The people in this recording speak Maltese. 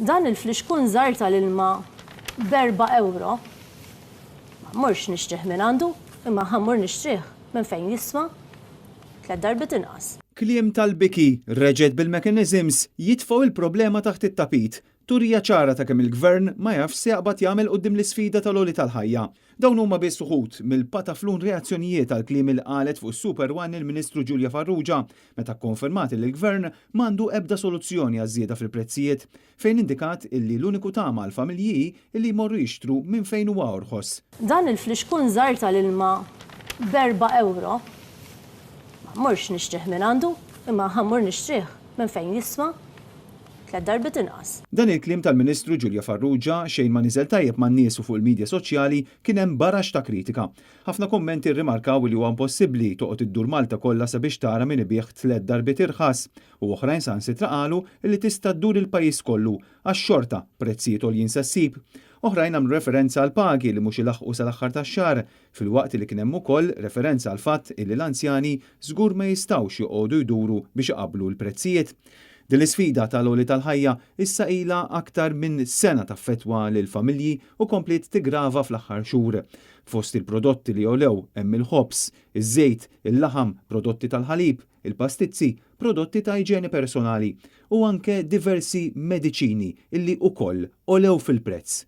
Dan il-flixkun żgħir tal-ilma b'erba' ewro ma mmurx nixtrih mingħandu imma ħa mmur nixtrih minn fejn jiswa tlett darbiet inqas. Kliem tal-biki, reġgħet bil-mechanisms jitfgħu il-problema taħt it-tapit. Turija ċara ta' kemm il-Gvern ma jafx se jaqbad jagħmel quddiem l-isfida tal-għoli tal-ħajja. Dawn huma biss uħud mill-pataflun reazzjonijiet għall-kliem il qalet fuq is-Super One il-Ministru Julia Farrugia meta kkonfermat li l-Gvern m'għandu ebda soluzzjoni għaż-żieda fil-prezzijiet, fejn indikat illi l-uniku tama għall-familji hi illi jmorru jixtru minn fejn huwa orħos. Dan il-flixkun żgħir tal-ilma b'erba' ewro ma mmurx nixtrih mingħandu imma ħa mmur nixtrih minn fejn jiswa tlett darbiet inqas. Dan il-kliem tal-Ministru Julia Farrugia xejn ma niżel tajjeb man-nies u fuq il-midja soċjali kien hemm barax ta' kritika. Ħafna kummenti rrimarkaw li huwa impossibbli toqgħod iddur Malta kollha sabiex tara min ibigħ tlett darbiet irħas u oħrajn saħansitra qalu li tista' ddur il-pajjiż kollu għax xorta prezzijiet għoljin se ssib. Oħrajn għamlu referenza għall-pagi li mhux ilaħħqu sal-aħħar tax-xahar filwaqt li kien hemm ukoll referenza għall-fatt illi l-anzjani żgur ma jistgħux joqogħdu jduru biex iqabblu l-prezzijiet. Din l-isfida tal-għoli tal-ħajja issa ilha aktar minn sena taffettwa lill-familji u kompliet tiggrava fl-aħħar xhur. Fost il-prodotti li għolew hemm il-ħobż, iż-żejt, il-laħam, prodotti tal-ħalib, il-pastizzi, prodotti ta' iġene personali u anke diversi mediċini illi ukoll għolew fil-prezz.